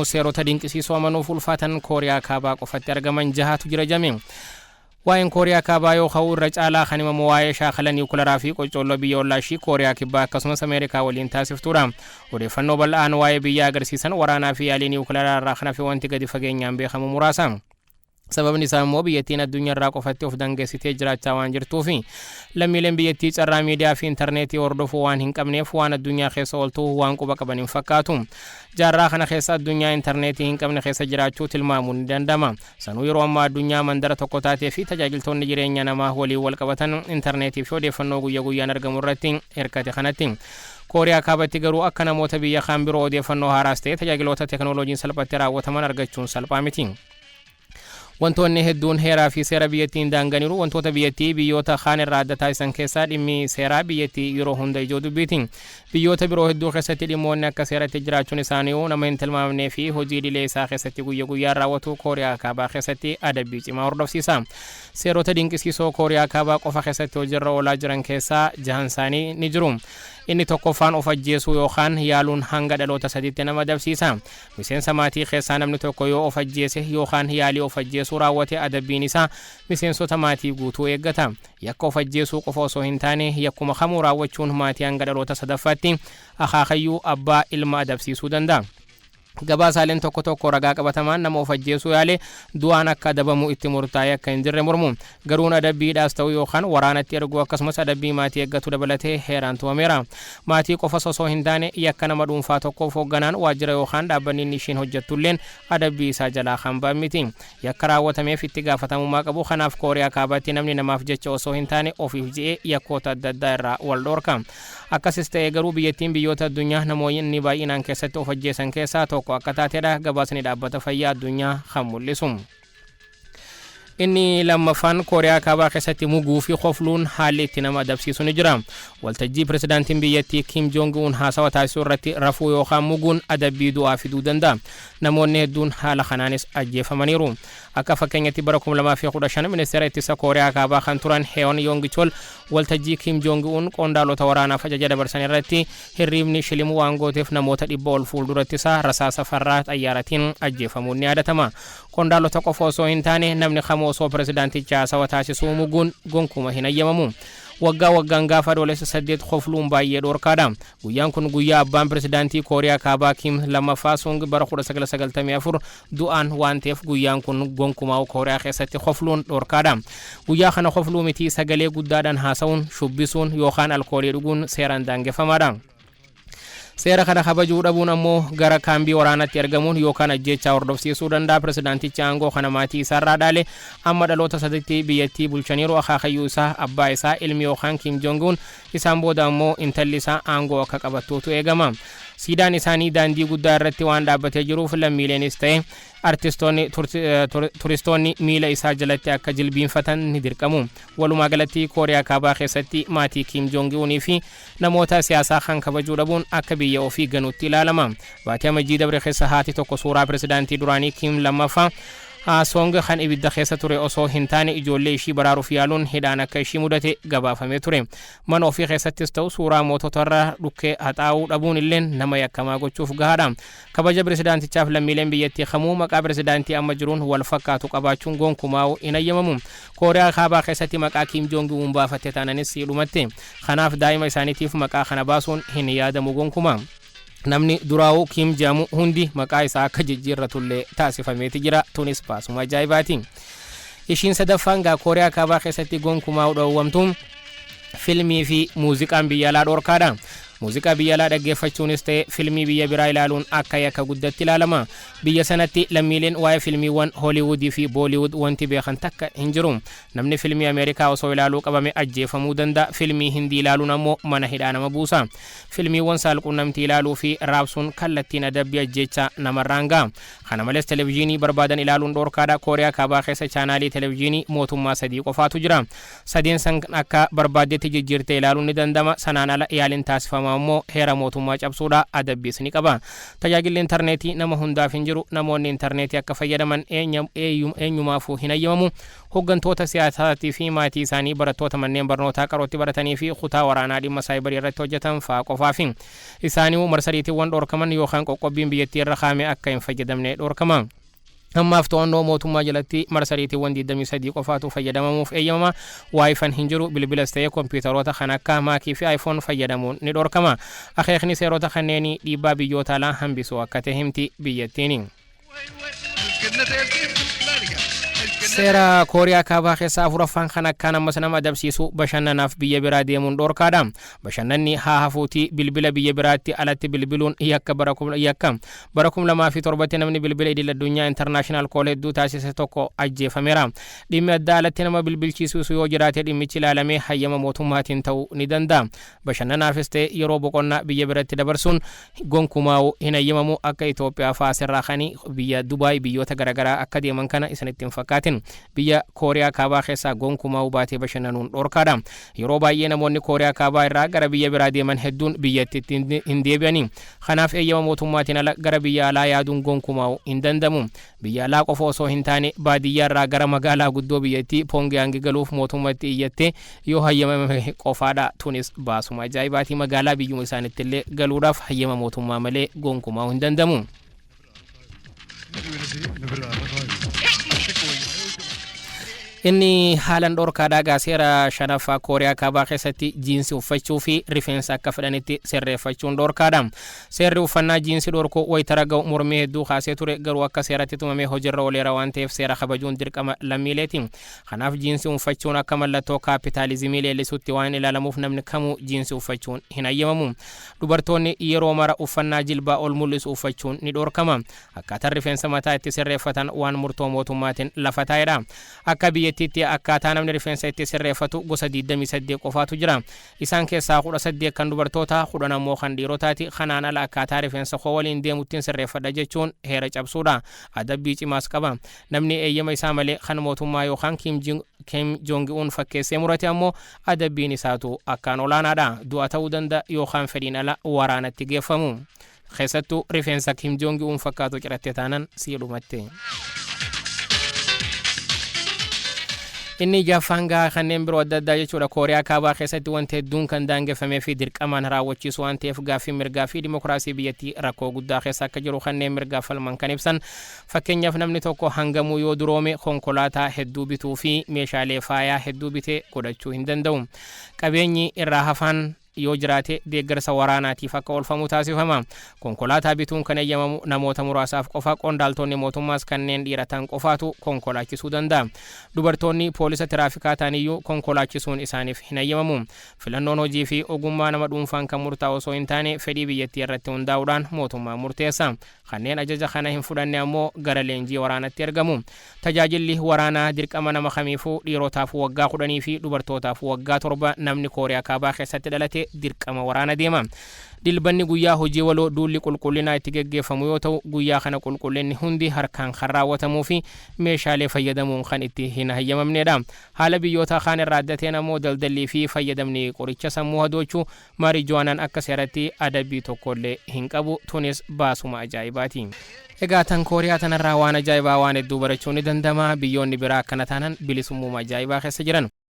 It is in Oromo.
Seerota dinqisiisoo amanuuf ulfaatan Kooriyaa Kaabaa qofatti argaman jahatu jira jame. Waa'een Kooriyaa Kaabaa yoo ka'u, irra caalaa kan himamu waa'ee shaakala niwukilaraa fi qoccoolloo biyya ollaa ishii Kooriyaa Kibbaa akkasumas Ameerikaa waliin taasiftuudha. Odeeffannoo bal'aan waa'ee biyya agarsiisan waraanaa fi yaalii niwukilaraa irraa kan hafe wanti gadi fageenyaan beekamu muraasa. Sababni isaa immoo biyyattiin addunyaa irraa qofatti of dangeessitee jiraachaa waan jirtuufi lammiileen biyyattii carraa miidiyaa fi intarneetii hordofuu waan hin qabneef, waan addunyaa keessa ooltu waan quba qaban hin fakkaatu. Jaarraa kana keessa addunyaa intarneetii hin qabne keessa jiraachuu tilmaamuun ni danda'ama. Sanuu yeroo ammaa addunyaa mandara tokko taatee fi tajaajiltoonni jireenya namaa waliin wal qabatan intarneetii fi odeeffannoo guyya guyyaan argamu irratti hirkate kanatti. Kooriyaa Kaabatti garuu akka namoota biyya kaan biroo odeeffannoo haaraas ta'e tajaajiloota teekinooloojiin salphatti raawwataman argachuun salphaa miti. Wantoonni hedduun heeraa fi seera biyyattiin daanganiiru. Wantoota biyyattii biyyoota kaan irraa adda taasisan keessaa dhimmi seeraa biyyattii yeroo hunda ijoo dubbiiti. Biyyoota biroo hedduu keessatti dhimmoonni akka seeratti jiraachuun isaanii nama hin tilmaamnee fi hojii idilee isaa keessatti guyya guyyaan raawwatu Kooriyaa Kaabaa keessatti adabbii cimaa hordofsiisa. Seerota dinqisiisoo Kooriyaa Kaabaa qofa keessatti hojiirra oolaa jiran keessaa jahan isaanii ni jiru. Inni tokkoffaan, of ajjeesuu yookaan yaaluun hanga dhaloota sadiitti nama adabsiisa. Miseensa maatii keessaa namni tokko yoo of ajjeese yookaan yaalii of ajjeesuu raawwate, adabbiin isaa miseensota maatii guutuu eeggata. Yakka of ajjeesuu qofa osoo hin taane, yakkuma kamuu raawwachuun maatii hanga dhaloota sadaffaatti, akaakayyuu, abbaa, ilma adabsiisuu danda'a. Gabaasaaleen tokko tokko ragaa qabatamaan nama of ajjeesuu yaale du'aan akka adabamu itti murtaa'ee akka hin jirre mormu. Garuun adabbiidhaas ta'u yookaan waraanatti erguu akkasumas adabbii maatii eeggatu dabalatee heeraan tumameera. Maatii qofas osoo hin taane, yakka nama dhuunfaa tokkoof hoogganaan waajjira yookaan dhaabbanni inni ishiin hojjettulleen adabbii isaa jalaa kan ba'an miti. Yakka raawwatameef itti gaafatamummaa qabu. Kanaaf Kooriyaa Kaabaatti namni namaaf jecha osoo hin taane ofiif je'ee yakkoota adda addaa irraa wal dhoorka. Akkasis ta'ee garuu biyyattiin biyyoota addunyaa namoonni baay'inaan keessatti of ajjeesan keessaa tokko akka taateedha gabaasni Dhaabbata Fayyaa Addunyaa kan mul'isu. Inni lammaffaan, Kooriyaa Kaabaa keessatti muguu fi kofluun haalli itti nama adabsiisu ni jira. Waltajjii pirezidaantiin biyyattii Kim Jong Un haasawa taasisuu irratti rafuu yookaan muguun adabbii du'aa fiduu danda'a. Namoonni hedduun haala kanaanis ajjeefamaniiru. Akka fakkeenyatti, bara 2015 ministeera ittisa Kooriyaa Kaabaa kan turan Heeyon Yong Chol waltajjii Kim Jong Un qondaalota waraanaaf ajaja dabarsan irratti hirriibni shilimuu waan gooteef, namoota 100 ol fuulduratti isaa rasaasa farraa xayyaaratiin ajjeefamuun ni yaadatama. Qondaalota qofa osoo hin taane, namni kamuu osoo pirezidaanticha haasawa taasisuu muguun gonkuma hin hayyamamu. Waggaa waggaan gaafa Adoolessa 8 kofluun baay'ee dhoorkaadha. Guyyaan kun guyyaa abbaan pirezidaantii Kooriyaa Kaabaa Kim lammaffaa Sung bara 1994 du'aan waan ta'eef, guyyaan kun gonkumaa Kooriyaa keessatti kofluun dhoorkaadha. Guyyaa kana kofluu miti, sagalee guddaadhaan haasa'uun, shubbisuun yookaan alkoolii dhuguun seeraan daangeffamaadha. Seera kana kabajuu dhabuun ammoo gara kaambii waraanatti ergamuun yookaan ajjeechaa hordofsiisuu danda'a. Pirezidaantichi aangoo kana maatii isaarraa dhaale. Amma dhaloota saditti biyyattii bulchaniiru. Akaakayyuu isaa, abbaa isaa, ilmi yookaan Kim Jong Un, isaan booda ammoo intalli isaa aangoo akka qabattuutu eegama. Siidaan isaanii daandii guddaa irratti waan dhaabbatee jiruuf, lammiileenis ta'e artistoonni, turistoonni miila isaa jalatti akka jilbiinfatan ni dirqamu. Walumaa galatti Kooriyaa Kaabaa keessatti maatii Kim Jong Unii fi namoota siyaasaa kan kabajuu dhabuun akka biyya ofii ganuutti ilaalama. Baatii Amajjii dabre keessa haati tokko suuraa pirezidaantii duraanii Kim lammaffaa Song kan ibidda keessa ture osoo hin taane ijoollee ishii baraaruuf yaaluun hidhaan akka ishii mudate gabaafamee ture. Mana ofii keessattis ta'u suuraa moototarra dhukkee haxaa'uu dhabuun illeen nama yakkamaa gochuuf gahaadha. Kabaja pirezidaantichaaf lammiileen biyyattii kamuu maqaa pirezidaantii amma jiruun wal fakkaatu qabaachuun gonkumaa hin hayyamamu. Kooriyaa Kaabaa keessatti maqaa Kim Jong Un baafatte taananis dhumatti. Kanaaf daa'ima isaaniitiif maqaa kana baasuun hin yaadamu gonkumaa. Namni duraa'uu Kim jedhamu hundi maqaa isaa akka jijjiirratullee taasifameeti jira. Tunis baasuma ajaa'ibaati. Ishiin sadaffaan gaa Kooriyaa Kaabaa keessatti gonkumaa dhoowwamtu filmii fi muuziqaan biyya alaa dhoorkaadha. Muuziqaa biyya alaa dhaggeeffachuunis ta'e filmii biyya biraa ilaaluun akka yakka guddatti ilaalama. Biyya sanatti lammiileen waa'ee filmiiwwan Hooliwudii fi Booliwud wanti beekan takka hin jiru. Namni filmii Ameerikaa osoo ilaaluu qabame ajjeefamuu danda'a. Filmii Hindii ilaaluun ammoo mana hidhaa nama buusa. Filmiiwwan saalquunnamtii ilaaluu fi raabsuun kallattiin adabbii ajjeechaa namarraan ga'a. Kana malees televizyiinii barbaadan ilaaluun dhoorkaadha. Kooriyaa Kaabaa keessa chaanaalii televizyiinii mootummaa sadii qofaatu jira. Sadeen san akka barbaaddetti jijjiirtee ilaaluun ni danda'ama. Sanaan ala yaaliin taasifamu Gonkumaa immoo heera mootummaa cabsuudha, adabbiis ni qaba. Tajaajilli intarneetii nama hundaaf hin jiru. Namoonni intarneetii akka fayyadaman eenyumaafuu hin hayyamamu. Hooggantoota siyaasaatii fi maatii isaanii, barattoota manneen barnootaa qarootti baratanii fi kutaa waraanaa dhimma saayibarii irratti hojjetan fa'aa qofaafi. Isaanii marsariitiiwwan dhorkaman yookaan qoqqobbiin biyyattii irra kaa'ame akka hin fayyadamne dhorkama. Ammaaf to'annoo mootummaa jalatti marsariitiiwwan 23 qofaatu fayyadamamuuf eeyyamama. WiFi'n hin jiru. Bilbilas ta'ee kompiitaroota kan akka Macii fi iPhone fayyadamuun ni dhorkama. Akeekni seerota kanneenii dhiibbaa biyyoota alaa hambisuu akka ta'e himti biyyattiin. Seera Kooriyaa Kaabaa keessaa afuraffaan kan akkaan ammas nama adabsiisu bashannanaaf biyya biraa deemuun dhorkaadha. Bashannanni haa hafuutii, bilbila biyya biraatti alatti bilbiluun yakka. Yakka bara 2007tti namni bilbila idil addunyaa, international call, hedduu taasise tokko ajjeefameera. Dhimmi addaa alatti nama bilbilchiisu yoo jiraate, dhimmichi ilaalamee hayyama mootummaatiin ta'uu ni danda'a. Bashannanaafis ta'e yeroo boqonnaa biyya biratti dabarsuun gonkumaa'uu hin hayyamamu. Akka Itoophiyaa fa'aa asirraa kanii biyya Dubaay, biyyoota garaagaraa akka deeman kana isinitti hin fakkaatin. Biyya Kooriyaa Kaabaa keessaa gonkumaa'uu baatee bashannanuun dhorkaadha. Yeroo baay'ee namoonni Kooriyaa Kaabaa irraa gara biyya biraa deeman hedduun biyyattitti hin deebi'ani. Kanaaf eeyyama mootummaatiin ala gara biyya alaa yaaduun gonkumaa'uu hin danda'amu. Biyya alaa qofa osoo hin taane, baadiyyaa irraa gara magaalaa guddoo biyyattii Poongiyaangi galuuf mootummatti iyyattee yoo hayyamame qofaadha. Tunis baasuma ajaa'ibaatii, magaalaa biyyuma isaanitti illee galuudhaaf hayyama mootummaa malee gonkumaa'uu hin danda'amu. Inni haalan dhorkaadhaa gaa seera shanaffaa Kooriyaa Kaabaa keessatti jiinsi uffachuu fi rifeensa akka fedhanitti sirreeffachuun dhorkaadha. Seerri uffannaa jiinsi dhorkuu wayita raga'u mormii hedduu kaasee ture. Garuu akka seeratti tumamee hojiirra ooleera waan ta'eef, seera kabajuun dirqama lammiileeti. Kanaaf jiinsi uffachuun akka mallattoo kaapitaalizimii leellisutti waan ilaalamuuf, namni kamuu jiinsi uffachuun hin hayyamamu. Dubartoonni yeroo mara uffannaa jilbaa ol mul'isu uffachuun ni dhorkama. Akkaataan rifeensa mataa itti sirreeffatan waan murtoo mootummaatiin lafa taa'edha. Akka biyyattiitti akkaataa namni rifeensa itti sirreeffatu gosa 28 qofaatu jira. Isaan keessaa 18 kan dubartootaa, 10 ammoo kan dhiirotaati. Kanaan ala akkaataa rifeensa koo waliin deemuttiin sirreeffadha jechuun heera cabsuudha. Adabbii cimaas qaba. Namni eeyyama isaa malee kan mootummaa yookaan Kim Jong Un fakkeessee murate ammoo adabbiin isaatu akkaan olaanaadha. Du'a ta'uu danda'a yookaan fedhiin ala waraanatti geeffamu. Keessattuu rifeensa Kim Jong Un fakkaatu ciratte taanan sii dhumatte. Inni jaffaan gaa kanneen biroo adda addaa jechuudha. Kooriyaa Kaabaa keessatti wanti hedduun kan daangeffamee fi dirqamaan raawwachiisu waan ta'eef, gaaffii mirgaa fi dimokiraasii biyyattii rakkoo guddaa keessa akka jiru kanneen mirgaa falman kan ibsan. Fakkeenyaaf, namni tokko hangamuu yoo duroome konkolaataa hedduu bituu fi meeshaalee faayaa hedduu bitee godhachuu hin danda'u. Qabeenyi irraa hafaan yoo jiraate deeggarsa waraanaatiif akka oolfamu taasifama. Konkolaataa bituun kan eeyyamamu namoota muraasaaf qofa. Qondaaltonni mootummaas kanneen dhiira ta'an qofaatu konkolaachisuu danda'a. Dubartoonni poolisa tiraafikaa ta'aniyyuu konkolaachisuun isaaniif hin eeyyamamu. Filannoon hojii fi ogummaa nama dhuunfaan kan murtaa'u osoo hin taane, fedhii biyyattii irratti hundaa'uudhaan mootummaan murteessa. Kanneen ajaja kana hin fudhanne ammoo gara leenjii waraanatti ergamu. Tajaajilli waraanaa dirqama nama kamiifuu, dhiirotaaf waggaa 10 fi dubartootaaf waggaa 7. Namni Kooriyaa Kaabaa keessatti dhalate dirqama waraana deema. Dilbanni guyyaa hojii waloo duulli qulqullinaa itti geggeeffamu yoo ta'u, guyyaa kana qulqullinni hundi harkaan kan raawwatamuu fi meeshaalee fayyadamuun kan itti hin hayyamamnedha. Haala biyyoota kaan irraa adda ta'een ammoo daldallii fi fayyadamni qoricha sammuu hadoochuu, maarijuwaanaan, akka seeratti adabbii tokkollee hin qabu. Tunis baasuma ajaa'ibaati. Egaa tan Kooriyaa tanarraa waan ajaa'ibaa waan hedduu barachuun ni danda'ama. Biyyoonni biraa akkana taanan bilisummaa ajaa'ibaa keessa jiran.